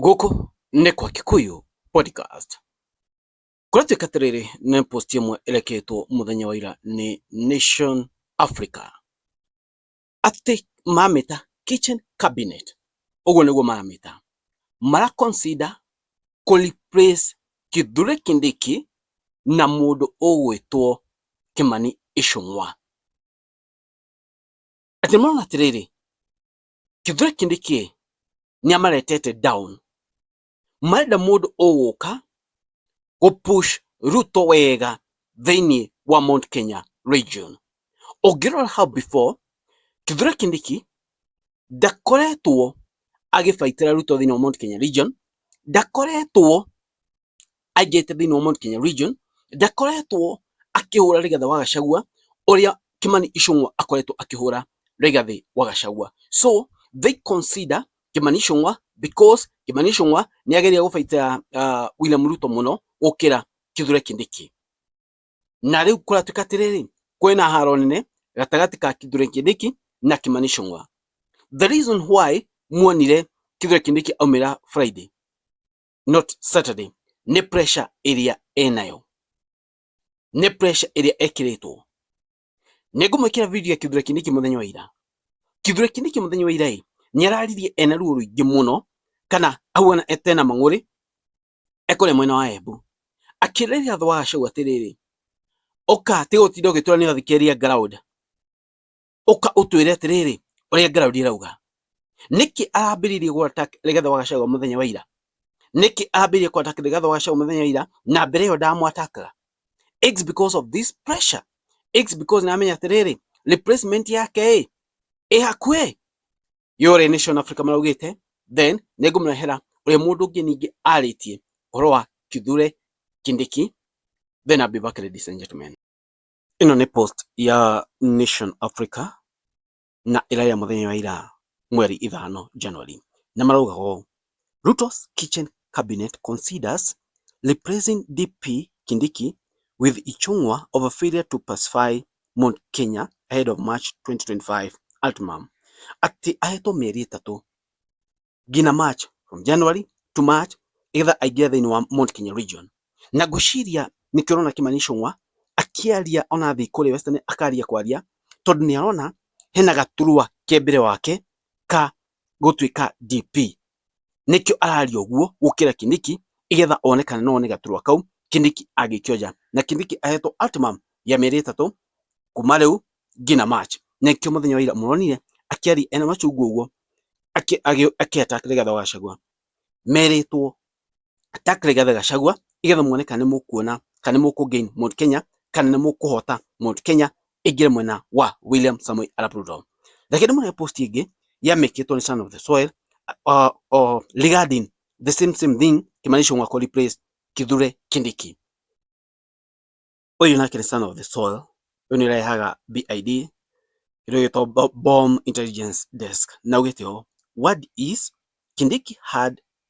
Gũkũ nĩ kwa Kikuyu Podcast. Kũratuĩka atĩrĩrĩ, nĩ post ĩmwe ĩreketwo mũthenya wa ira nĩ Nation Africa atĩ mamĩta kitchen cabinet, ũguo nĩguo maramĩta, mara consider kũ replace Kithure Kindiki na mũndũ ũgwĩtwo Kimani Ichung'wa. Atĩ marona atĩrĩrĩ, Kithure Kindiki nĩ amaretete down, marenda mũndũ ũgũka gũ push Ruto wega thĩinĩ wa Mount Kenya region. Ũngĩrora hau before, Kithure Kindiki ndakoretwo agĩbaitĩra Ruto thĩinĩ wa Mount Kenya region, ndakoretwo aingĩrĩte thĩinĩ wa Mount Kenya region, ndakoretwo akĩhũra Rigathĩ wa Gachagua ũrĩa Kimani Ichung'wa akoretwo akĩhũra Rigathĩ wa Gachagua. So they consider Kimani Ichung'wa because Kimani Ichung'wa nĩ ageria gũbaitĩra William Ruto mũno gũkĩra Kithure Kindiki. Na rĩu kũratuĩka atĩrĩrĩ, kwĩna haro nene gatagatĩ ka Kithure Kindiki na Kimani Ichung'wa. The reason why muonire Kithure Kindiki aumĩra Friday not Saturday nĩ pressure ĩrĩa enayo, nĩ pressure ĩrĩa ekĩrĩtwo. Nĩ ngũmwĩkĩra video ya Kithure Kindiki mũthenya wa ira. Kithure Kindiki mũthenya wa ira ĩ nĩ araririe ena ruo rũingĩ mũno, kana ahuana etena mang'ũrĩ ekũrĩa mwena wa Embu, akĩra Rigathĩ wa Gachagua atĩrĩrĩ, ũka tiga gũtinda ũgĩtwĩra nĩ ũrathikĩrĩria ground, ũka ũtwĩre atĩrĩrĩ ũrĩa ground ĩrauga. Nĩkĩ arambĩrĩirie gũ attack Rigathĩ wa Gachagua mũthenya wa ira? Nĩkĩ ambĩrĩirie kũ attack Rigathĩ wa Gachagua mũthenya wa ira na mbere ĩyo ndamũ-attackaga? It's because of this pressure. It's because nĩamenya atĩrĩrĩ, replacement yake ĩ ĩ hakuhĩ. Yore Nation Africa maraugĩte, then nĩ ngũmũrehera ũrĩa mũndũ ũngĩ ningĩ arĩtie ũhoro wa Kithure Kindiki, then I'll be back, ladies and gentlemen. Ĩno nĩ post ya Nation Africa na ĩraria mũthenya wa ira mweri 5 January, na marauga ũũ: "Ruto's kitchen cabinet considers replacing DP Kindiki with Ichung'wa over failure to pacify Mount Kenya ahead of March 2025 ultimatum." Atĩ ahetwo mĩeri 3 nginya March, from January to March, igetha aingĩre thĩinĩ wa Mount Kenya region. Na ngwĩciria nĩkĩo ũrona Kimani Ichung'wa akĩaria ona athiĩ kũrĩa Western akaria kwaria, tondũ nĩ arona hena gaturwa ke mbere wake ka gũtuĩka DP, nĩkĩo araria ũguo gũkĩra Kindiki, igetha one kana no one gaturwa kau Kindiki angĩikio nja. Na Kindiki ahetwo ultimatum ya mĩeri 3 kuma rĩu nginya March, na nĩkĩo mũthenya wa ira mũronire akĩaria ena machungu ũguo akĩ attack Rigathĩ wa Gachagua. Merĩtwo attack Rigathĩ Gachagua igetha muone kana nĩ mũkuona kana nĩ mũkũ gain Mount Kenya, kana nĩ mũkũhota Mount Kenya ĩingĩre mwena wa William Samoei Arap Ruto. Reke ndĩmũhe post ĩngĩ yamĩkĩtwo nĩ Son of the Soil regarding the same same thing, Kimani Ichung'wa kũ replace Kithure Kindiki. Ũyũ nake nĩ Son of the Soil, ũyũ nĩ ũrehaga BID, kĩndũ gĩgwĩtwo Bomb Intelligence Desk, na augĩte ũũ: "Word is Kindiki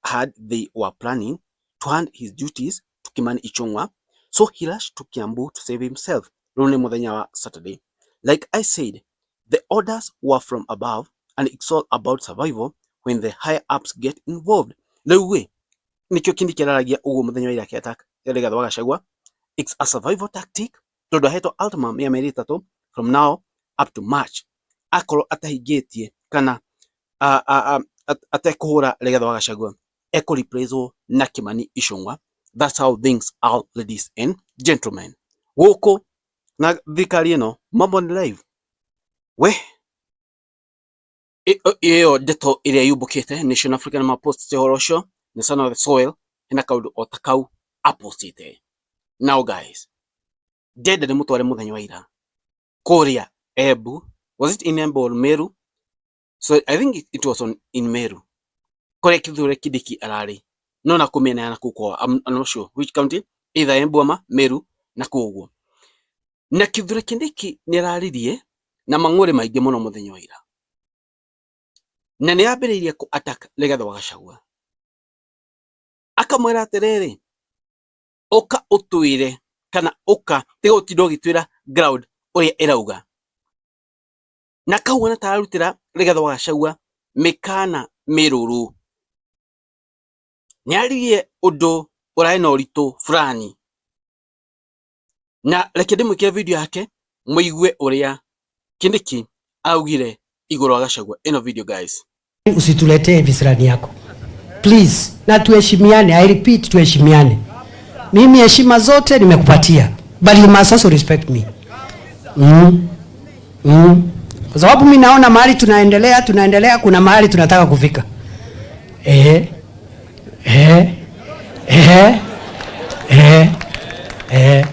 had they were planning to hand his duties to Kimani Ichung'wa, so he rushed to Kiambu to save himself." Rĩu nĩ mũthenya wa Saturday. "Like I said, the orders were from above and it's all about survival when the higher ups get involved." Rĩu ĩ nĩkĩo Kindiki araragia ũguo mũthenya wa ira akĩ-attack Rigathĩ wa Gachagua. It's a survival tactic, tondũ ahetwo ultimatum ya mĩeri 3 from now up to March. Akorwo atahingĩtie kana atekũhũra Rigathĩ wa Gachagua, ekũ replace na Kimani Ichung'wa. That's how things are, ladies and gentlemen. Gũkũ na thirikari ĩno mambo ni live we ĩyo ndeto ĩrĩa yumbũkĩte. Nation Africa nĩ mapostĩte ũhoro ũcio, na Son of the Soil hena kaũndũ o ta kau apostĩte. Now guys, ndenda ndĩmũtware mũthenya wa ira kũrĩa Embu. Was it in Embu or Meru? So I think it was on in Meru, kũrĩa Kithure Kindiki ararĩ, no na kũmĩena ya nakũu kwao. I'm not sure which county, either Embu ama Meru na kũu ũguo. Na Kithure Kindiki nĩ araririe na mang'ũrĩ maingĩ mũno mũthenya wa ira, na nĩ ambĩrĩirie kũ attack Rigathĩ wa Gachagua, akamwĩra atĩrĩrĩ, ũka ũtwĩre kana ũka tiga gũtinda ũgĩtwĩra ground ũrĩa ĩrauga, na kauga ta ararutĩra Rigathĩ wa Gachagua mĩkana mĩrũrũ. Nĩ aririe ũndũ ũrarĩ na ũritũ fulani, na reke ndĩmwĩkĩre video yake mũigue ũrĩa Kindiki augire igũrũ wa Gachagua. Ĩno video guys. Usituletee visirani yako please, na tuheshimiane. I repeat, tuheshimiane. Mimi heshima zote nimekupatia, but you must also respect me. Kwa sababu mimi naona mahali tunaendelea, tunaendelea, kuna mahali tunataka kufika. Eh. Eh. Eh. Eh. Eh.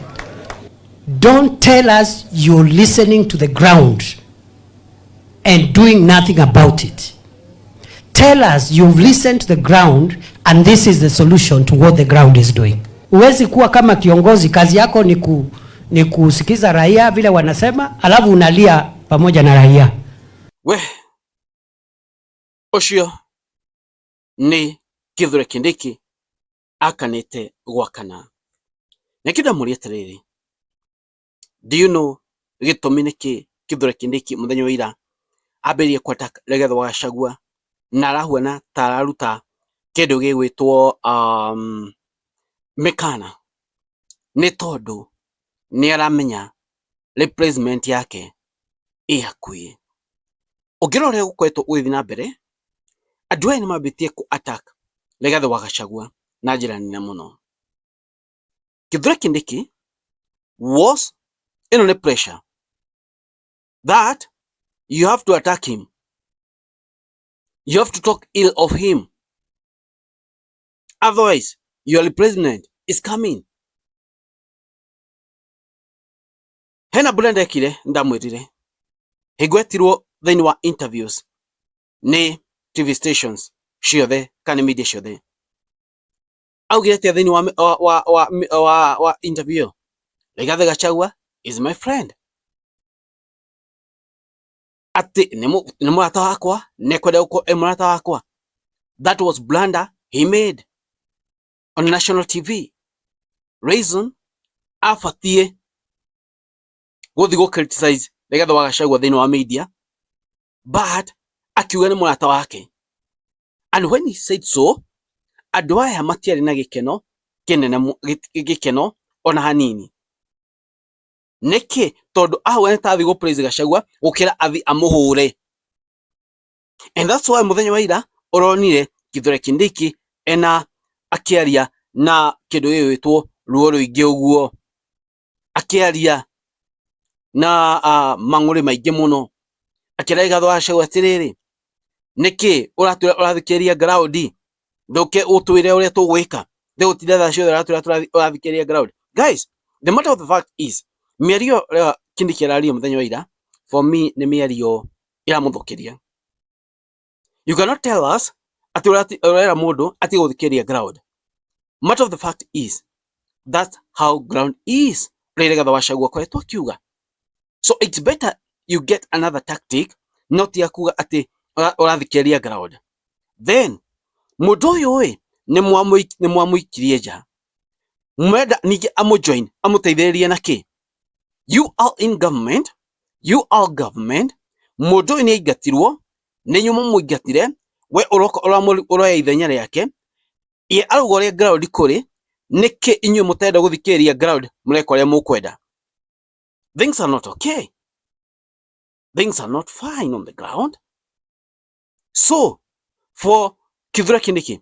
Don't tell us you're listening to the ground and doing nothing about it. Tell us you've listened to the ground and this is the solution to what the ground is doing. Huwezi kuwa kama kiongozi kazi yako ni kusikiza raia vile wanasema, alafu unalia pamoja na raia. We ũcio nĩ Kithure Kindiki akanĩte gwakana. Na kĩndũ ndamũria atĩrĩrĩ, do you know gĩtũmi nĩkĩ Kithure Kindiki mũthenya wa ira ambĩrĩrie kũ attack Rigathĩ wa Gachagua na arahuana ta araruta kĩndũ gĩgwĩtwo mĩkana? Nĩ tondũ nĩ aramenya replacement yake ĩ hakuhĩ. Ũngĩrora ũrĩa gũkoretwo gũgĩthiĩ na mbere, andũ aya nĩ mambĩtie kũ attack Rigathĩ wa Gachagua na njĩra nene mũno. Kithure Kindiki was ĩno nĩ pressure that you have to attack him, you have to talk ill of him, otherwise your replacement is coming. Hena mbura ndekire ndamwĩrire hingo etirwo thĩinĩ wa interviews nĩ TV stations ciothe kana media ciothe, augire atĩa thĩinĩ wa interview ĩyo? Rigathĩ Gachagua is my friend, atĩ nĩ mũrata wakwa, nĩ ekwenda gũkorwo e mũrata wakwa. That was blunder he made on national TV. Reason abatiĩ gũthiĩ gũ criticize Rigathĩ wa Gachagua thĩinĩ wa media, but akiuga nĩ mũrata wake, and when he said so, andũ aya matiarĩ na gĩkeno kĩnene, gĩkeno ona hanini. Nĩkĩ? Tondũ ahuana ta athiĩ gũ praise Gachagua gũkĩra athiĩ amũhũre. And that's why mũthenya wa ira ũronire Kithure Kindiki ena akĩaria na kĩndũ gĩgwĩtwo ruo rũingĩ ũguo, akĩaria na mang'ũrĩ maingĩ mũno, akĩra Rigathĩ wa Gachagua atĩrĩrĩ, nĩkĩ ũratwĩra ũrathikĩrĩria ground, ndũke ũtwĩre ũrĩa tũgwĩka, ndĩgũtinda thaa ciothe ũratwĩra ũrathikĩrĩria ground. Guys, the matter of the fact is, mĩario ĩrĩa Kindiki araria mũthenya wa ira, for me nĩ mĩario ĩramũthũkĩria. You cannot tell us atĩ ũrera mũndũ atige gũthikĩrĩria ground. Matter of the fact is, that's how ground is. Ũrĩa Rigathĩ wa Gachagua akoretwo akiuga. So it's better you get another tactic, not ya kuga atĩ ũrathikĩrĩria ground. Then mũndũ ũyũ ĩ nĩ mwamũikirie nja, mwenda ningĩ amũjoin amũteithĩrĩrie na kĩ? You are in government, you are government. Mũndũ ũyũ nĩ aingatirwo, nĩ inyuĩ mũmũingatire, we ũroka ũroya ithenya rĩake, ye arauga ũrĩa ground kũrĩ, nĩkĩ inyuĩ mũtarenda gũthikĩrĩria ground, mũreka ũrĩa mũkwenda? Things are not okay. Things are not fine on the ground. So for Kithure Kindiki,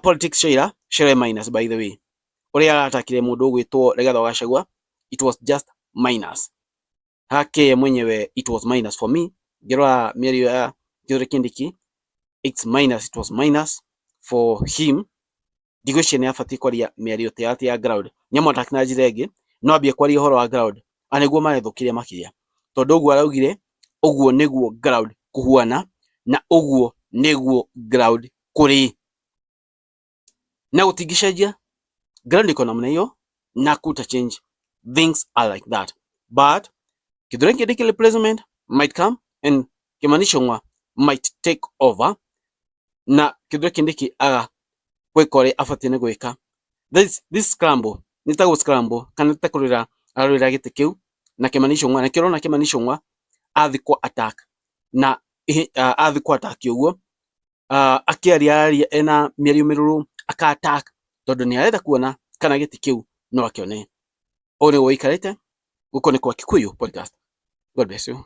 politics Shaira, Shaira minus by the way. Ũrĩa aratakire mũndũ ũgwĩtwo Rigathĩ wa Gachagua, it was just minus. Hake ye mwenyewe it was minus for me. Ngĩrora mĩario ya Kithure Kindiki, it's minus, it was minus for him. Ndigwĩciria nĩ abatiĩ kwaria mĩario ta ya ya ground. Nĩ amũataki na njĩra ĩngĩ, no ambie kwaria ũhoro wa ground. Na nĩguo marethũkĩria makĩria. Tondũ ũguo araugire, ũguo nĩguo ground kũhuana, na ũguo nĩguo ground kũrĩ. Na gũtingĩcenjia, ground iko namna hiyo na kuta change. Things are like that. But Kithure Kindiki replacement might come and Kimani Ichung'wa might take over, na Kithure Kindiki aga gwĩka ũrĩa abatiĩ nĩ gwĩka. This scramble nĩ ta gũ scramble kana ta kũrũĩra ararũĩra gĩtĩ kĩu na Kimani Ichung'wa, na kĩo ũrona Kimani Ichung'wa athiĩ kũ attack na athiĩ kũ attack ũguo, akĩaria araria ena mĩario mĩrũrũ, Aka attack tondu ni arenda kuona kana gĩtĩ kĩu no akĩone. Ũũ nĩguo gũikarĩte. Gũkũ nĩ kwa Kikuyu Podcast. God bless you.